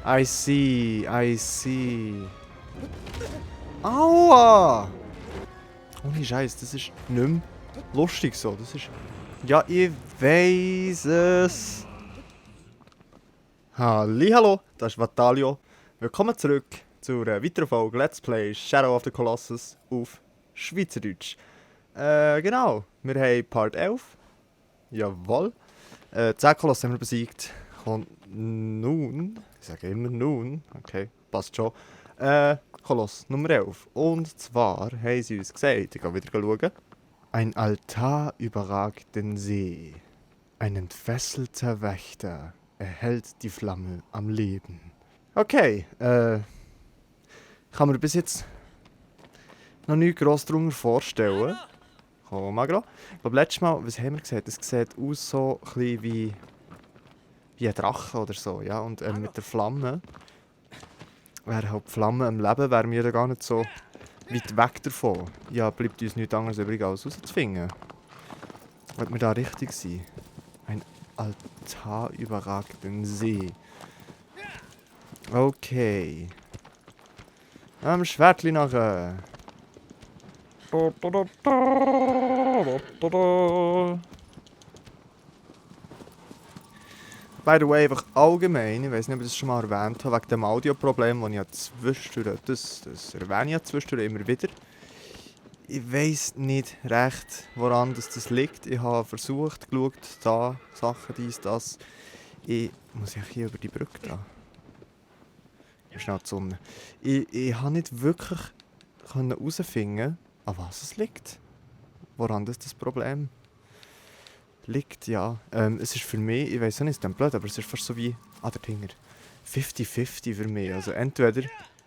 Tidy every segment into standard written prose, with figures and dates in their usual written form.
I see, I see. Aua! Ohne Scheiß, das ist nicht mehr lustig so. Das ist... Ja, ich weiss es. Hallihallo, das ist Vatalio. Willkommen zurück zu einer weiteren Folge Let's Play Shadow of the Colossus auf Schweizerdeutsch. Genau, wir haben Part 11. Jawohl. 10 Kolosse haben wir besiegt. Und nun, ich sage immer nun, okay, passt schon. Koloss Nummer 11. Und zwar haben sie uns gesagt, ich gehe wieder schauen. Ein Altar überragt den See. Ein entfesselter Wächter erhält die Flamme am Leben. Okay, kann mir bis jetzt noch nichts gross darunter vorstellen. Komm mal gerade. Ich glaube, letztes Mal, was haben wir gesagt? Es sieht aus so ein bisschen wie ein Drache oder so, ja. Und mit der Flamme, wäre halt die Flamme am Leben, wären wir da gar nicht so weit weg davon. Ja, bleibt uns nichts anderes übrig, als rauszufinden. Wollen wir da richtig sein? Ein Altar überragt den See. Okay. Am Schwertli nachher. By the way, einfach allgemein, ich weiß nicht, ob ich das schon mal erwähnt habe, wegen dem Audioproblem, das ich ja zwischendurch, das erwähne ich ja zwischendurch immer wieder. Ich weiss nicht recht, woran das liegt. Ich habe versucht, geschaut, da, Sachen, dies, das. Ich muss ja hier über die Brücke da. Schnell die Sonne. Ich habe nicht wirklich herausfinden, an was es liegt. Woran das Problem liegt, ja. Es ist für mich, ich weiß auch nicht, es ist blöd, aber es ist fast so wie, der Dinger. 50-50 für mich. Also entweder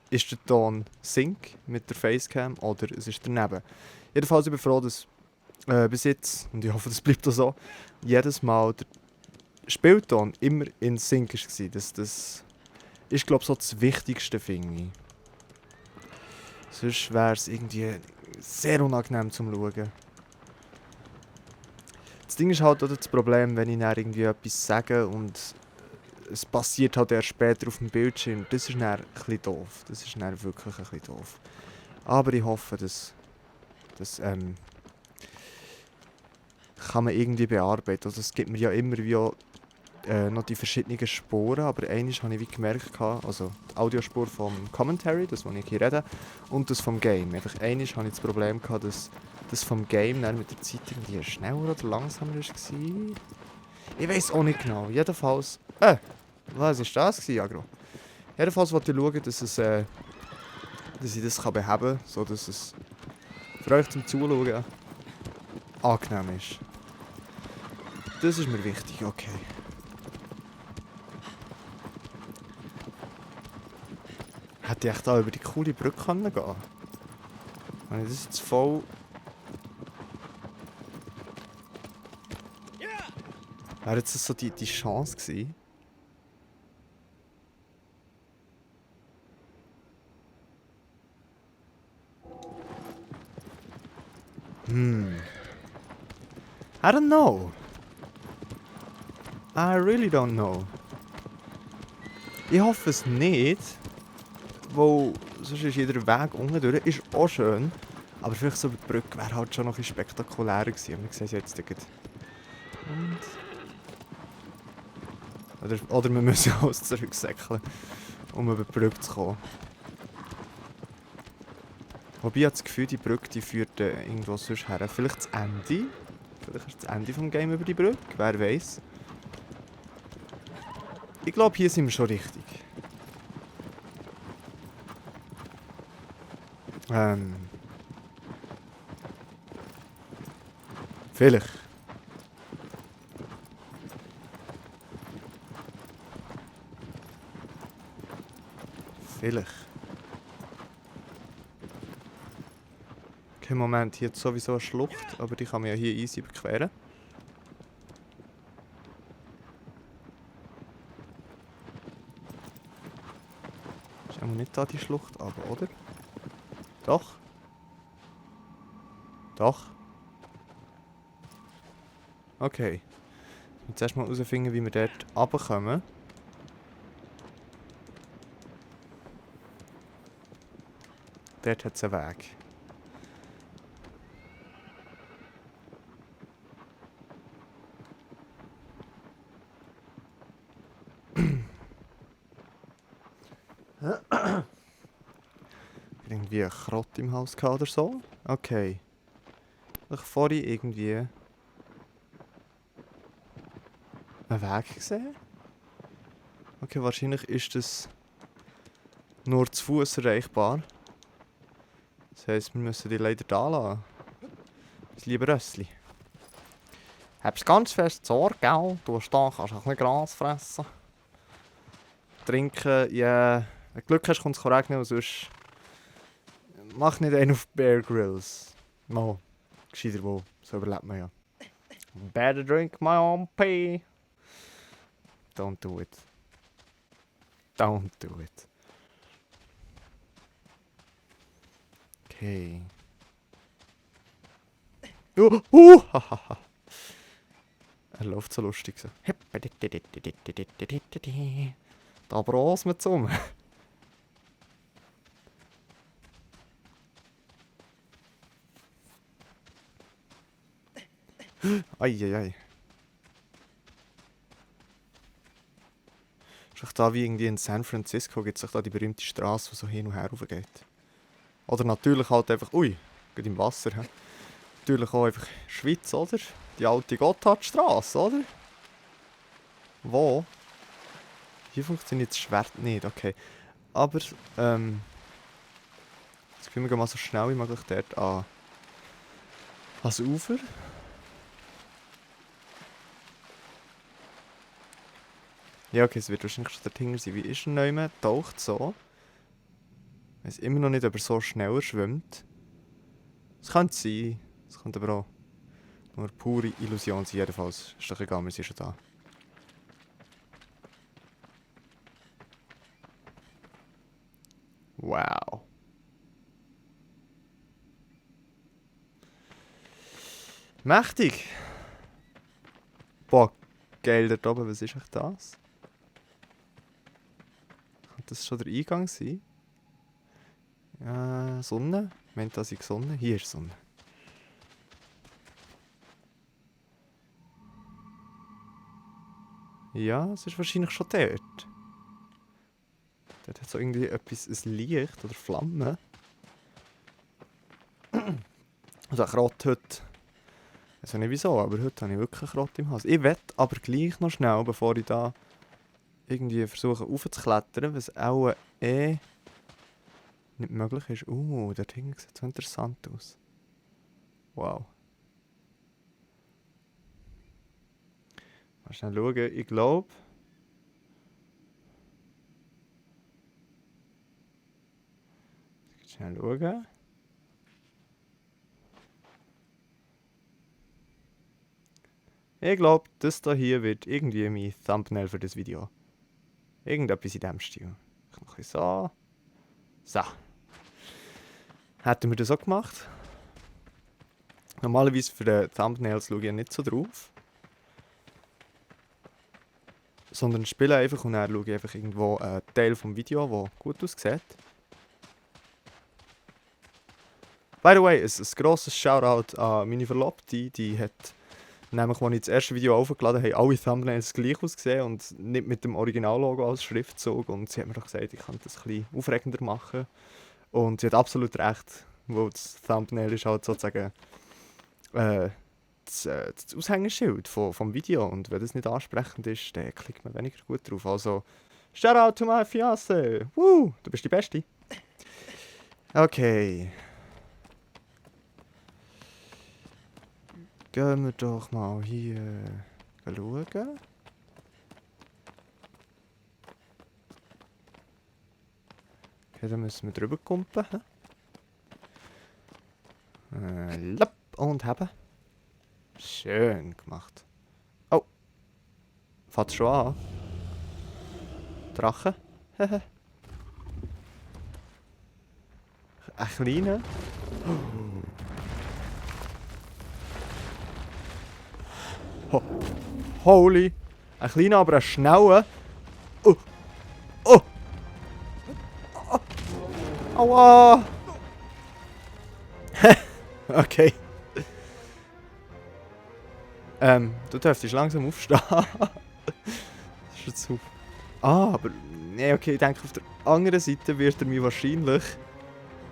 ist der Ton Sync mit der Facecam oder es ist daneben. Jedenfalls bin ich froh, dass bis jetzt, und ich hoffe, das bleibt auch so, jedes Mal der Spielton immer in Sync war. Das ist, glaube ich, so das Wichtigste, finde ich. Sonst wäre es irgendwie sehr unangenehm zum Schauen. Das Ding ist halt auch das Problem, wenn ich dann irgendwie etwas sage und es passiert halt erst später auf dem Bildschirm. Das ist dann ein bisschen doof. Das ist dann wirklich ein bisschen doof. Aber ich hoffe, dass kann man irgendwie bearbeiten. Also es gibt mir ja immer wie auch, noch die verschiedenen Spuren, aber eines habe ich wie gemerkt, also die Audiospur vom Commentary, das, was ich hier rede, und das vom Game. Einfach eines habe ich das Problem gehabt, dass das vom Game dann mit der Zeit irgendwie schneller oder langsamer war. Ich weiß auch nicht genau. Jedenfalls... was war das, Agro? Jedenfalls wollte ich schauen, dass ich das beheben kann, sodass es für euch zum Zuschauen angenehm ist. Das ist mir wichtig, okay. Hätte ich echt da über die coole Brücke gehen können? Habe ich das jetzt voll... Wäre jetzt das so die Chance gewesen? I don't know. I really don't know. Ich hoffe es nicht, weil sonst ist jeder Weg unten durch, ist auch schön, aber vielleicht so über die Brücke wäre halt schon noch ein bisschen spektakulärer gewesen. Und wir sehen es jetzt gleich. Oder wir müssen alles zurücksäckeln, um über die Brücke zu kommen. Wobei ich habe das Gefühl, die Brücke die führt irgendwo sonst her. Vielleicht das Ende? Vielleicht ist das Ende des Games über die Brücke, wer weiß. Ich glaube, hier sind wir schon richtig. Vielleicht. Vielleicht. Okay, Moment, hier ist sowieso eine Schlucht, aber die kann man ja hier easy überqueren. Ist auch nicht da die Schlucht, aber oder? Doch. Doch. Okay. Jetzt erstmal herausfinden, wie wir dort runterkommen. Dort hat es einen Weg. Irgendwie ein Krott im Haus gehabt oder so. Okay. Ich vorhin irgendwie einen Weg gesehen. Okay, wahrscheinlich ist das nur zu Fuß erreichbar. Das heisst, wir müssen die leider da lassen. Das liebe Rössli. Hab's ganz fest Sorge, gell? Du hast da, kannst ein bisschen Gras fressen. Trinken, ja. Wenn du Glück hast, kommt es regnen und sonst... Mach nicht einen auf Bear Grylls. Mal. Gescheiter wo. So überlebt man ja. Better drink my own pee. Don't do it. Don't do it. Okay. Hahaha. Er läuft so lustig so. Da brast man zum. Eieiei. Ist doch da wie irgendwie in San Francisco gibt es doch da die berühmte Straße, die so hin und her raufgeht. Oder natürlich halt einfach, ui, geht im Wasser. He? Natürlich auch einfach Schweiz, oder? Die alte Gotthardstraße, oder? Wo? Hier funktioniert das Schwert nicht, okay. Aber, jetzt gehen wir mal so schnell wie möglich dort an das Ufer. Ja, okay, es wird wahrscheinlich schon dahinter sein. Wie ist er nicht mehr? Taucht so. Ich weiß immer noch nicht, ob er so schneller schwimmt. Es könnte sein. Es könnte aber auch nur pure Illusion sein. Jedenfalls ist doch egal, wir sind schon da. Wow. Mächtig. Boah, geil dort oben. Was ist echt das? Könnte das schon der Eingang sein? Ja, Sonne. Meint das ich Sonne? Hier ist Sonne. Ja, es ist wahrscheinlich schon dort. Dort hat so irgendwie etwas, ein Licht oder Flamme. Also ein Krott heute. Ich weiß nicht wieso, aber heute habe ich wirklich einen Krott im Hals. Ich will aber gleich noch schnell, bevor ich da irgendwie versuche raufzuklettern, was auch nicht möglich ist. Der Ding sieht so interessant aus. Wow. Mal schnell schauen, ich glaube... Schnell schauen. Ich glaube, das hier wird irgendwie mein Thumbnail für das Video. Irgendetwas in diesem Stil. Ich mache so. So. Hätten wir das auch gemacht. Normalerweise für die Thumbnails schaue ich nicht so drauf. Sondern spiele einfach und dann schaue ich einfach irgendwo einen Teil vom Video, der gut aussieht. By the way, ein grosses Shoutout an meine Verlobte, die hat nämlich, als ich das erste Video aufgeladen habe, alle Thumbnails gleich ausgesehen und nicht mit dem Originallogo als Schriftzug. Und sie hat mir doch gesagt, ich könnte das ein bisschen aufregender machen. Und sie hat absolut recht, weil das Thumbnail ist halt sozusagen das Aushängeschild vom Video. Und wenn das nicht ansprechend ist, dann klickt man weniger gut drauf. Also, Shoutout to my fiancé! Woo! Du bist die Beste! Okay. Gehen wir doch mal hier schauen. Okay, dann müssen wir drüber kumpen. Lapp und haben. Schön gemacht. Oh. Fängt schon an. Drache. Ein kleiner. Holy. Ein kleiner, aber ein schneller. Oh. Oh. Aua. Okay. Du dürftest langsam aufstehen. Das ist jetzt zu... Ah, aber... Nee, okay, ich denke, auf der anderen Seite wird er mich wahrscheinlich...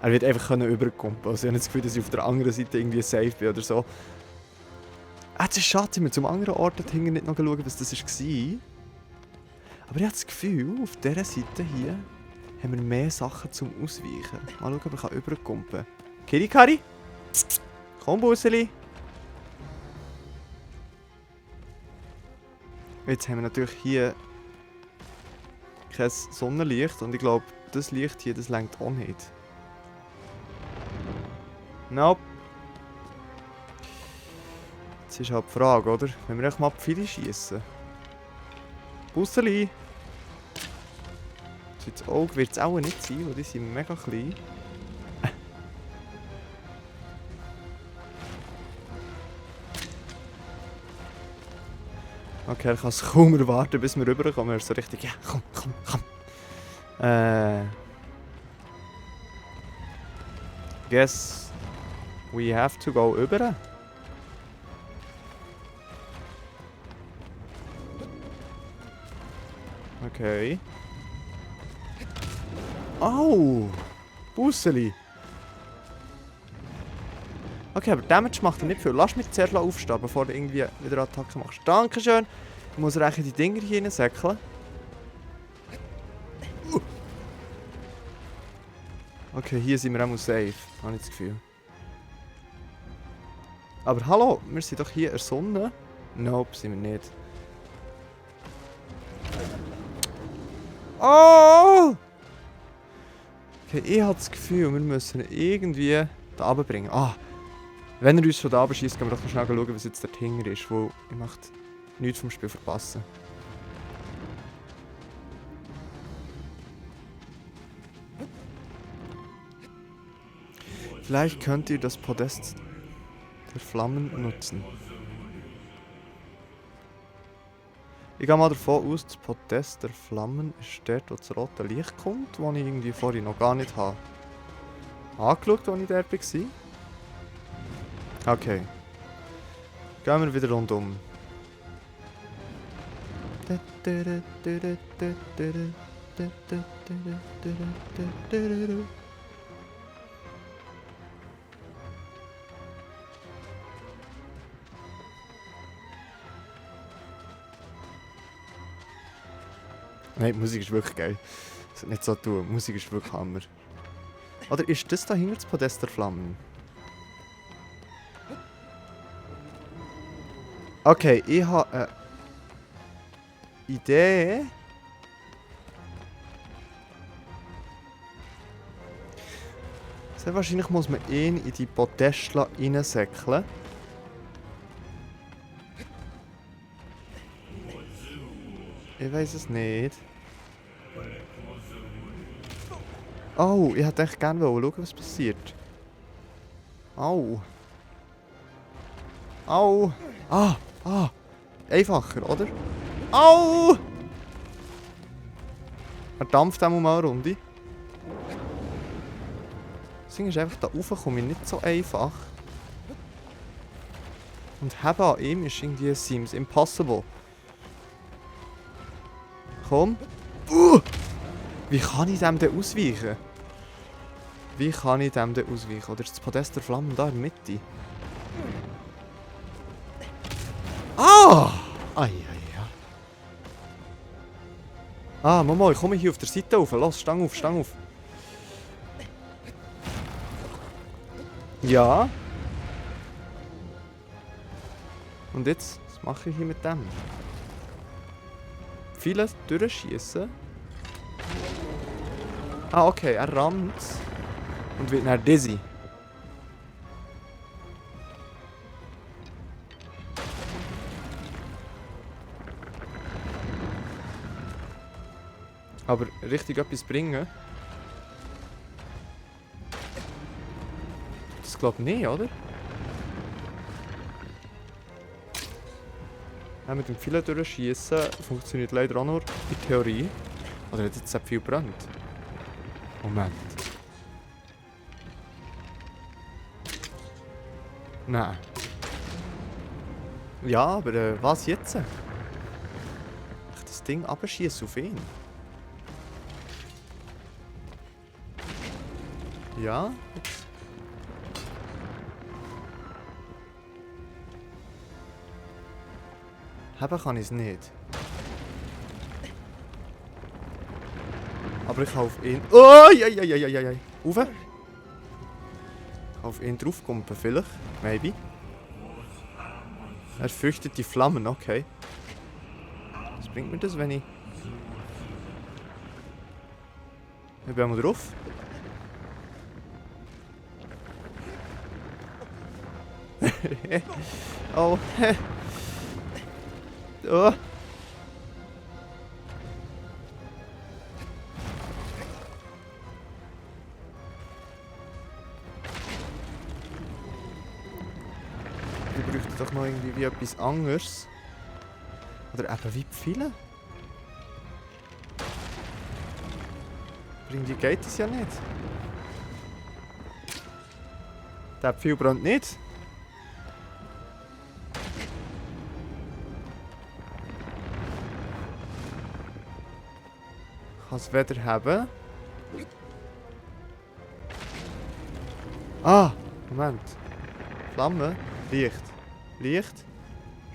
Er wird einfach überkommen. Also ich habe nicht das Gefühl, dass ich auf der anderen Seite irgendwie safe bin oder so. Ah, es ist schade, dass wir zum anderen Ort dort hinten nicht noch schauen, was das war. Aber ich habe das Gefühl, auf dieser Seite hier haben wir mehr Sachen zum Ausweichen. Mal schauen, ob ich überkommen kann. Kirikari? Komm, Buseli. Jetzt haben wir natürlich hier kein Sonnenlicht und ich glaube, das Licht hier, das reicht auch nicht. Nope. Jetzt ist halt die Frage, oder? Wenn wir echt mal die Pfeile schiessen. Buseli! So ins Auge wird es auch nicht sein, weil die sind mega klein. Okay, ich kann es kaum erwarten, bis wir rüberkommen. Er ist so richtig, ja, komm. Guess we have to go rüber. Okay. Oh! Busseli! Okay, aber Damage macht er nicht viel. Lass mich zuerst aufstehen, bevor du irgendwie wieder Attacke machst. Dankeschön! Ich muss recht die Dinger hier reinsäckeln. Okay, hier sind wir auch safe. Habe ich das Gefühl. Aber hallo, wir sind doch hier in der Sonne. Nope, sind wir nicht. Oh! Okay, ich habe das Gefühl, wir müssen ihn irgendwie da runter bringen. Ah! Wenn er uns schon da runter schießt, können wir doch schnell schauen, was jetzt der Hinger ist, weil ich möchte nichts vom Spiel verpassen. Vielleicht könnt ihr das Podest der Flammen nutzen. Ich gehe mal davon aus, das Podest der Flammen ist dort, wo das rote Licht kommt, das ich irgendwie vorhin noch gar nicht habe angeschaut, als ich dort war. Okay. Gehen wir wieder rundum. Nein, die Musik ist wirklich geil. Das sollte nicht so tun. Die Musik ist wirklich Hammer. Oder ist das da hinter das Podest der Flammen? Okay, ich habe eine Idee. Sehr wahrscheinlich muss man ihn in die Podestla reinsäckeln. Ich weiß es nicht. Oh, ich hätte echt gerne schauen, was passiert. Au. Au. Ah. Einfacher, oder? Au! Er dampft auch mal eine Runde. Das Ding ist einfach, da rauf komme ich nicht so einfach. Und Heben an ihm ist irgendwie seems impossible. Komm. Wie kann ich dem denn ausweichen? Oder ist das Podest der Flammen da in der Mitte? Ah! Ah, Mama, ich komme hier auf der Seite rauf. Los, Stang auf. Ja. Und jetzt, was mache ich hier mit dem? Vieles durchschießen. Ah, okay, er rammt und wird dann dizzy. Aber richtig etwas bringen? Das glaube ich nicht, oder? Ja, mit dem Pfeil durchschießen funktioniert leider auch nur in Theorie. Oder hat jetzt viel brennt? Moment. Nein. Ja, aber was jetzt? Ich das Ding abschießen auf ihn. Ja, jetzt. Haben kann ich es nicht. Aber ich kann auf ihn... Oh, ja. Rauf. Auf ihn draufkumpen vielleicht. Maybe. Er fürchtet die Flammen, okay. Was bringt mir das, wenn ich... Ich bin mal drauf. Oh. Oh. Ich bräuchte doch noch irgendwie wie etwas anderes. Oder eben wie viele? Irgendwie geht es ja nicht. Der Pfeil brennt nicht. Ich kann es weder haben. Ah, Moment. Flamme, Licht. Licht,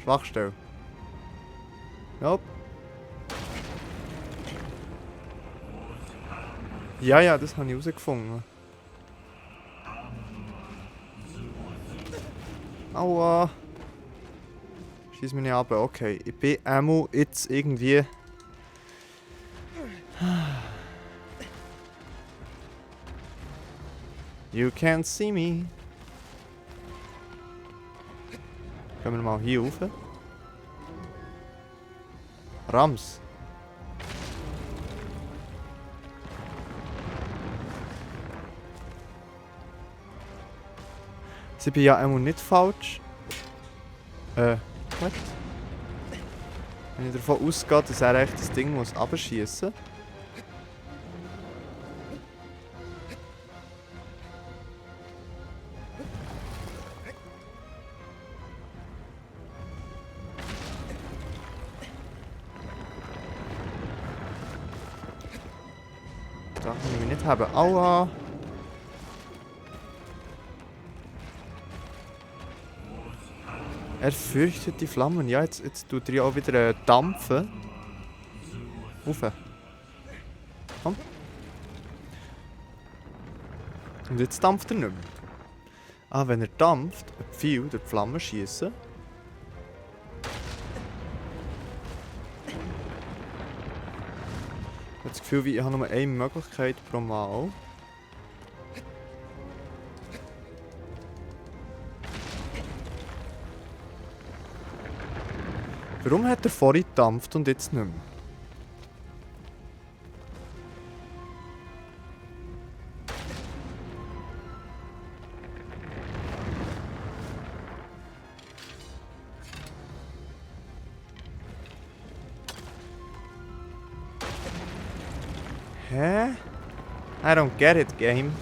Schwachstelle. Nope. Ja, das habe ich herausgefunden. Aua. Schieß mich nicht ab. Okay, ich bin einmal jetzt irgendwie... You can't see me. Gehen wir mal hier rauf. Rams. Sie bin ja einmal nicht falsch. Was? Wenn ich davon ausgehe, dass er echt das Ding muss abschießen muss. Da kann ich mich nicht haben. Aua! Er fürchtet die Flammen. Ja, jetzt tut er ja auch wieder dampfen. Rauf. Komm. Und jetzt dampft er nicht mehr. Ah, wenn er dampft, ein Pfeil durch die Flammen schießen. Ich habe das Gefühl, ich habe nur eine Möglichkeit pro Mal. Warum hat er vorhin gedampft und jetzt nicht mehr? Hä? I don't get it, Game.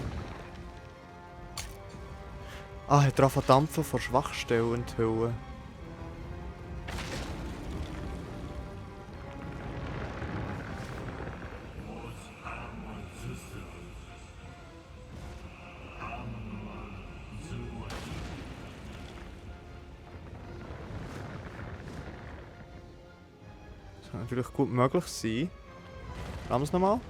Ah, er hat drauf dampfen vor Schwachstellen enthüllen. Das kann natürlich gut möglich sein. Lassen wir es nochmal.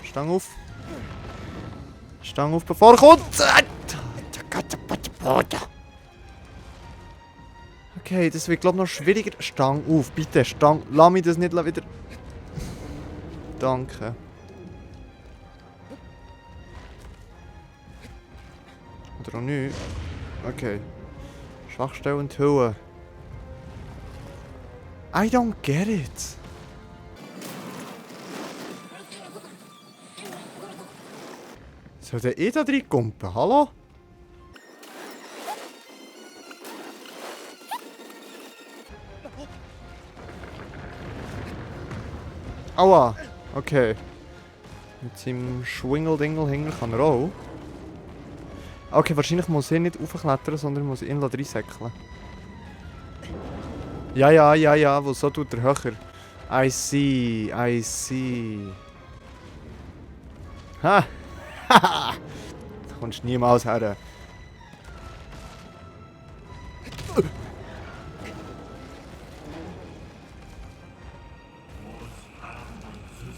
Stange auf. Stange auf, bevor er kommt! Okay, das wird glaube ich noch schwieriger. Stange auf, bitte. Stange. Lass mich das nicht wieder... Danke. Oder auch nicht. Okay. Schwachstelle enthüllen. I don't get it. Soll der da drin kumpen? Hallo? Aua! Okay. Mit seinem Schwingeldingelhingel kann er auch. Okay, wahrscheinlich muss er nicht aufklettern, sondern muss ihn reinsäckeln. Ja, wo so tut er höher. I see. Ha! Haha! Da kommst du niemals her.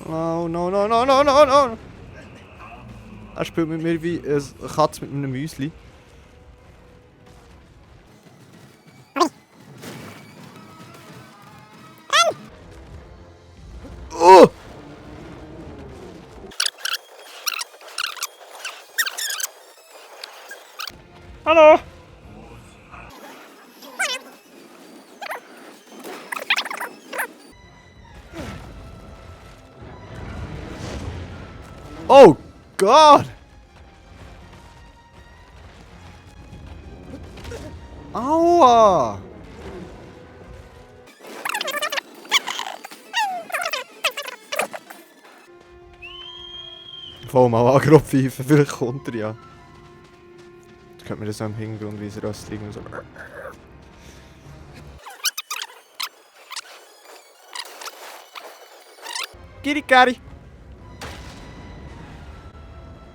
No. Er spielt mit mir wie eine Katze mit einem Müsli. Oh! Hallo! Oh Gott! Aua! Voll mal angropfen, vielleicht kommt er ja. Jetzt könnte man das so im Hintergrund wie ein Röstling und so. Kirikari!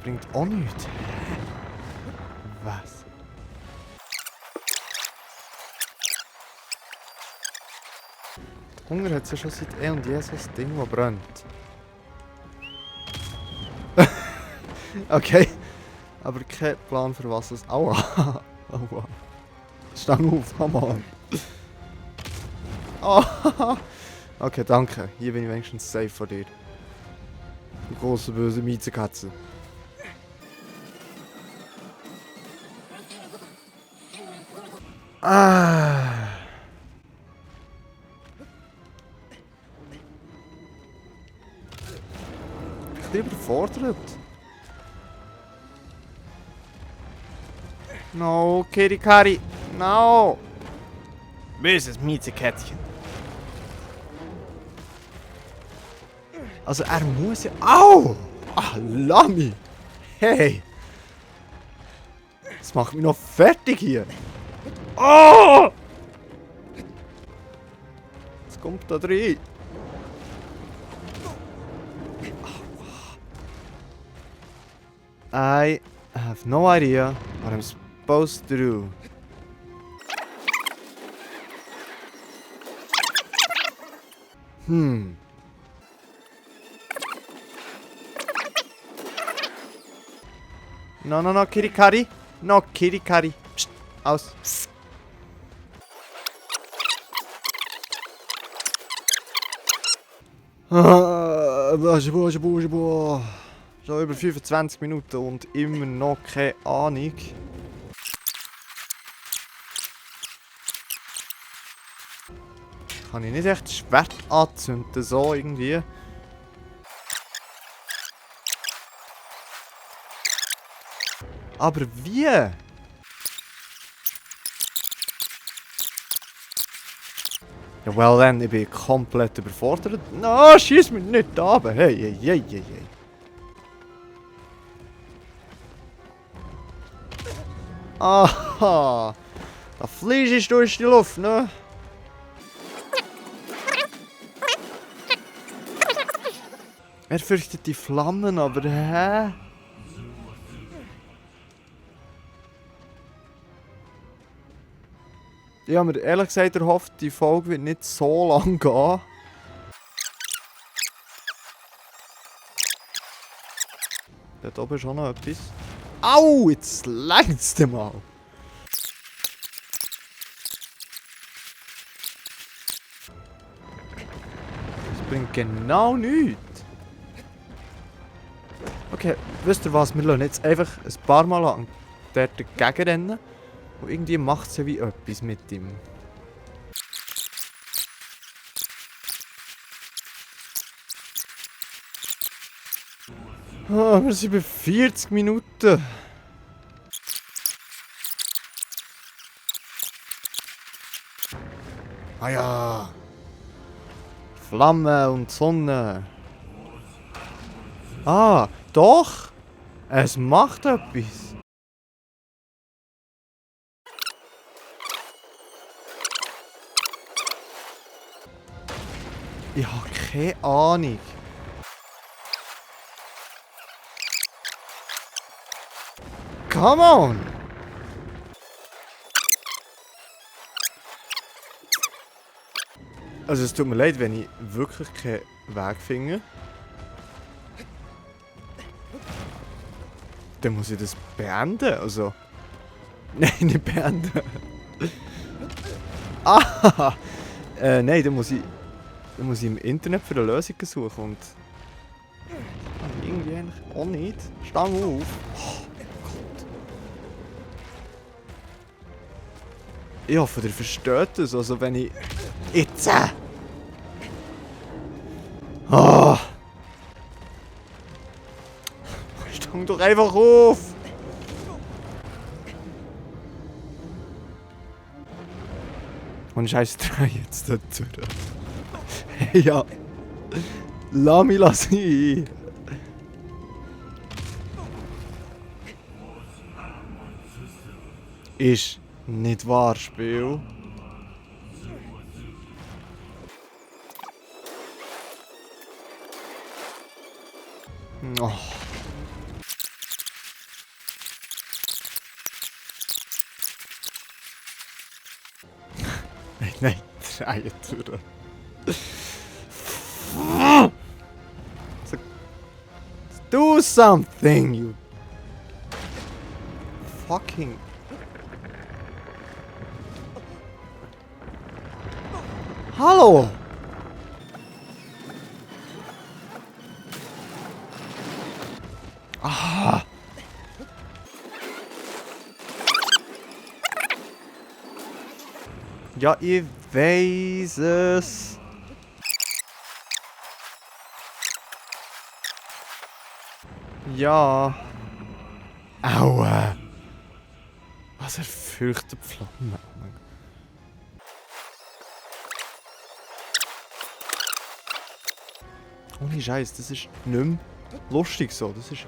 Bringt auch nichts. Was? Hunger hat ja schon seit und je so ein Ding, das brennt. Okay. Aber kein Plan für was es... Aua! Aua! Stang auf, come on! Oh. Okay, danke. Hier bin ich wenigstens safe von dir. Die große böse Miezekatze. Ah. Ich bin überfordert. No, Kirikari. No. Böses Miezekätzchen. Also er muss ja... Au! Ah, Lami! Hey! Das macht mich noch fertig hier. Oh! Jetzt kommt da drin. I have no idea what I'm supposed to do. No, Kirikari. No, Kirikari. Psst, aus. Psst. Boah. Schon über 25 Minuten und immer noch keine Ahnung. Kann ich nicht echt das Schwert anzünden, so irgendwie? Aber wie? Ja, well then, ich bin komplett überfordert. No, schieß mich nicht runter. Hey. Aha. Da fliegst ich durch die Luft, ne? Er fürchtet die Flammen, aber hä? Ich habe mir ehrlich gesagt erhofft, die Folge wird nicht so lang gehen. Dort oben ist auch noch etwas. Au, jetzt längst mal. Das bringt genau nichts. Okay, wisst ihr was? Wir lassen jetzt einfach ein paar Mal lang dort dagegen rennen. Und irgendwie macht es ja wie etwas mit ihm. Oh, wir sind bei 40 Minuten. Ah ja. Flamme und Sonne. Ah, doch. Es macht etwas. Ich habe keine Ahnung. Come on! Also es tut mir leid, wenn ich wirklich keinen Weg finde. Dann muss ich das beenden, also... Nein, nicht beenden. Ah! Nein, dann muss ich im Internet für eine Lösung suchen und... Irgendwie eigentlich auch nicht. Stang auf. Oh, Gott. Ich hoffe, ihr versteht das, also wenn ich... Jetzt! Ah! Stang doch einfach auf! Und scheiß drei jetzt dort durch. Hey, ja. Lass mich sein. Ist nicht wahr, Spiel. Oh. Nein, drei durch. So, do something, you fucking... Hallo! Ah! Ja, ich weiß es. Ja. Aua. Was erfüllte Flamme. Ohne Scheiß, das ist nicht mehr lustig so. Das ist...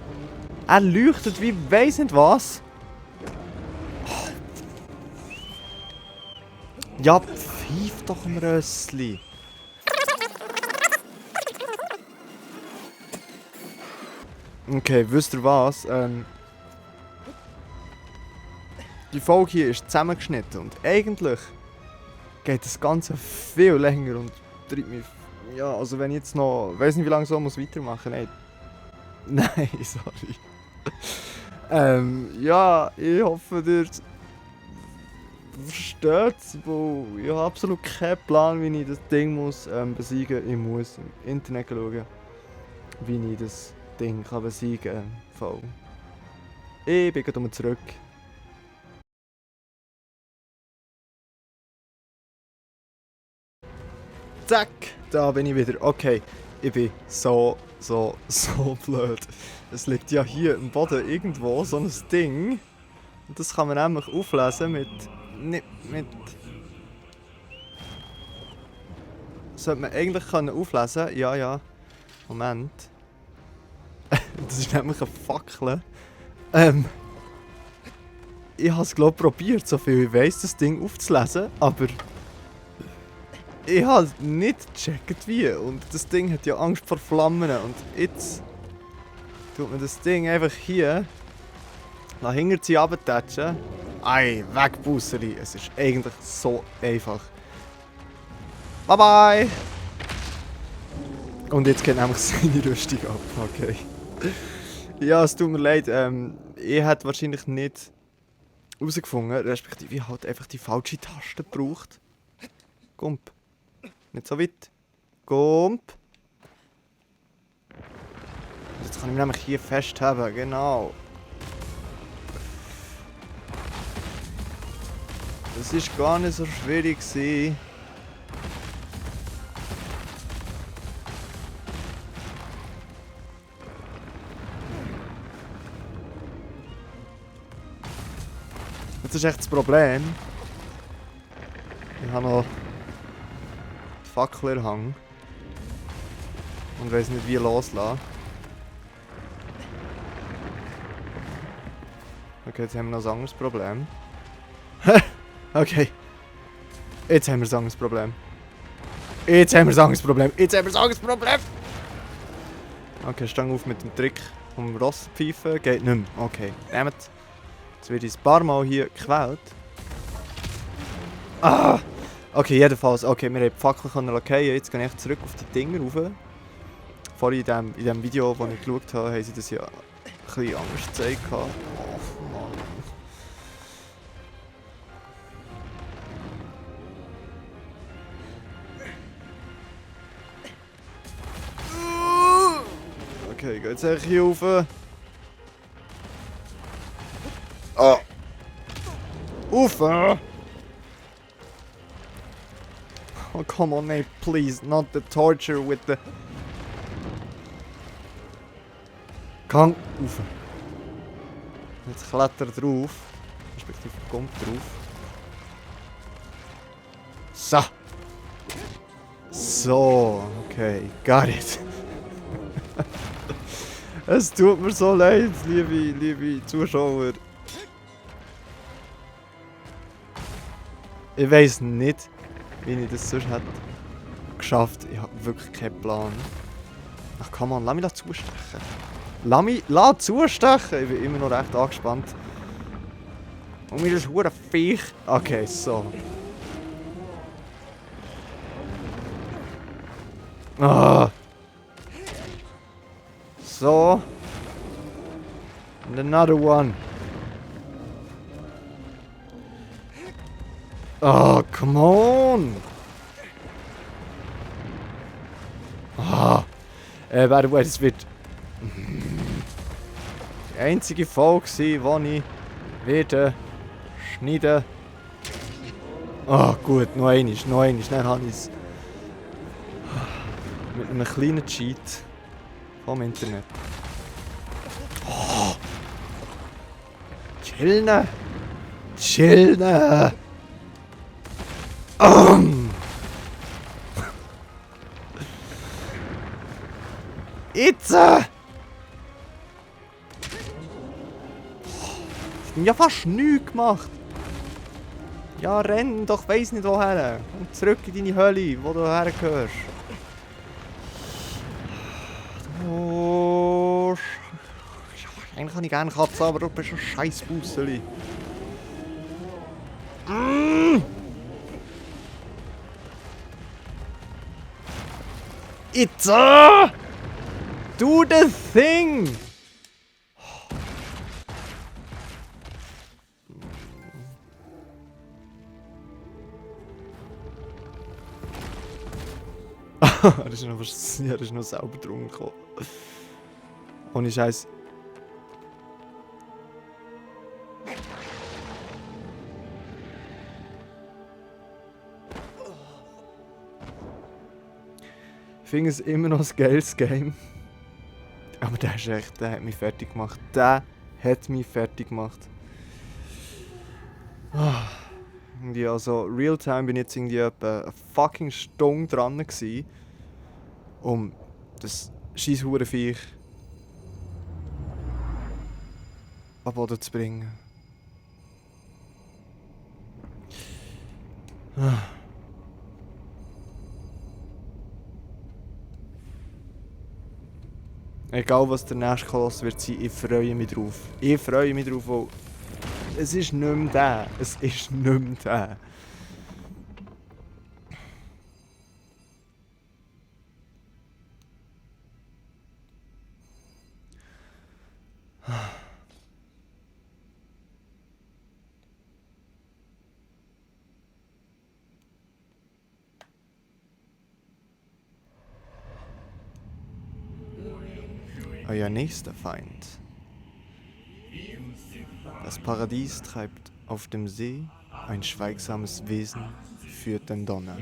Er leuchtet wie weiss nicht was. Ja, pfeif doch am Rössli. Okay, wisst ihr was? Die Folge hier ist zusammengeschnitten und eigentlich geht das Ganze viel länger und treibt mich... Ja, also wenn ich jetzt noch... Ich weiss nicht, wie lange so muss weitermachen. Nein. Nein, sorry. Ja, ich hoffe, ihr versteht es, weil ich habe absolut keinen Plan, wie ich das Ding muss besiegen. Ich muss im Internet schauen, wie ich das Ding kann besiegen kann. Voll. Ich bin gerade zurück. Zack, da bin ich wieder. Okay, ich bin so blöd. Es liegt ja hier im Boden irgendwo so ein Ding. Und das kann man nämlich auflesen mit... Nicht mit... Sollte man eigentlich können auflesen? Ja, ja. Moment. Das ist nämlich eine Fackel. Ich habe es glaube ich probiert, so viel ich weiss, das Ding aufzulesen, aber... Ich habe nicht gecheckt wie. Und das Ding hat ja Angst vor Flammen. Und jetzt... tut man das Ding einfach hier... nach hinten ziehen, runtertatschen. Ei, weg, Busseli. Es ist eigentlich so einfach. Bye bye! Und jetzt geht nämlich seine Rüstung ab. Okay. Ja, es tut mir leid. Ich hätte wahrscheinlich nicht herausgefunden, respektive ich halt einfach die falsche Taste gebraucht. Gump. Nicht so weit. Gump. Jetzt kann ich mich nämlich hier festhalten. Genau. Das ist gar nicht so schwierig gewesen. Das ist echt das Problem. Ich habe noch die Fackel in der Hand. Und weiss nicht, wie loslassen. Okay, jetzt haben wir noch ein anderes Problem. Okay. Jetzt haben wir ein anderes Problem. Jetzt haben wir ein anderes Problem. Jetzt haben wir ein anderes Problem! Okay, stang auf mit dem Trick vom Rosspfeifen. Geht nicht mehr. Okay, nehmt. Jetzt werde ich ein paar Mal hier gequält. Ah! Okay, jedenfalls. Okay, wir haben die Fackel lackieren. Jetzt gehe ich zurück auf die Dinger rauf. Vorhin in dem Video, das ich geschaut habe, haben sie das ja ein bisschen anders gezeigt. Oh Mann. Okay, ich gehe jetzt echt hier rauf. Oh! Rauf! Oh, come on, Nate, please. Not the torture with the... Gang rauf. Jetzt klettert drauf. Respektive kommt drauf. So. So. Okay, got it. Es tut mir so leid, liebe Zuschauer. Ich weiss nicht, wie ich das sonst hätte geschafft. Ich habe wirklich keinen Plan. Ach komm on, lass mich zustechen. Lass zustechen! Ich bin immer noch recht angespannt. Und mir das hure Viech. Okay, so. Ah. So. And another one. Oh, come on! Ah. By the way, das wird die einzige Folge sein, die ich werde schneiden. Ah, gut, noch einmal, dann habe ich es. Mit einem kleinen Cheat vom Internet. Oh. Chillen! Chillen! Jetzt! Ich hab ja fast nichts gemacht. Ja, renn doch, weiss nicht woher. Und zurück in deine Hölle, wo du hergehörst. Oh, eigentlich kann ich gerne Katzen, aber du bist ein scheiß Busseli. It's do the thing! Das ist noch was. Ja, das ist noch selber drum gekommen. Ohne Scheiß. Ich finde es immer noch ein geiles Game. Aber der ist echt, der hat mich fertig gemacht. Der hat mich fertig gemacht. Irgendwie also, Realtime bin ich jetzt irgendwie etwa eine fucking Stunde dran gewesen, um das scheiß Hurenviech an Boden zu bringen. Egal was der nächste Koloss wird sein, ich freue mich drauf. Ich freue mich drauf, weil es ist nicht mehr der. Es ist nicht mehr der. Euer nächster Feind. Das Paradies treibt auf dem See, ein schweigsames Wesen führt den Donner.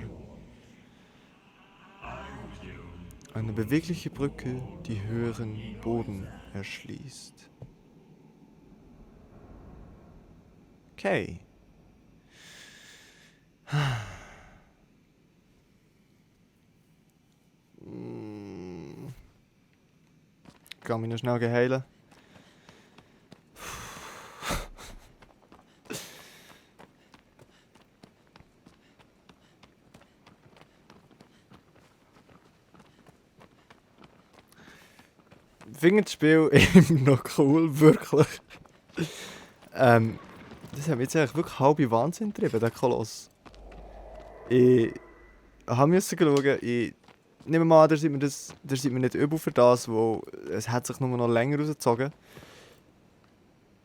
Eine bewegliche Brücke, die höheren Boden erschließt. Okay. Ich kann mich noch schnell heilen. Ich finde das Spiel immer noch cool, wirklich. Das hat mich jetzt eigentlich wirklich halb in Wahnsinn getrieben, der Koloss. Ich musste schauen, ich nehme mal an, der seid mir nicht übel für das, weil es hat sich nur noch länger rausgezogen.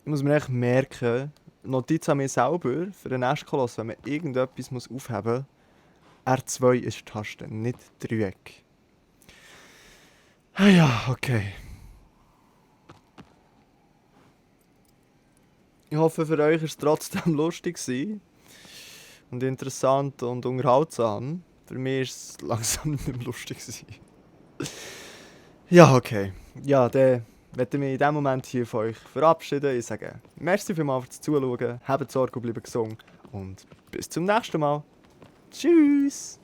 Ich muss mir echt merken, Notiz an mich selber, für den nächsten Koloss, wenn man irgendetwas muss aufheben muss, R2 ist die Taste, nicht Dreieck. Ah ja, okay. Ich hoffe, für euch war es trotzdem lustig gewesen und interessant und unterhaltsam. Für mich war es langsam nicht mehr lustig gewesen. Ja, okay. Ja, dann werde ich mich in diesem Moment hier von euch verabschieden. Ich sage merci vielmals fürs Zuschauen, habt Sorge und bleibt gesund und bis zum nächsten Mal. Tschüss!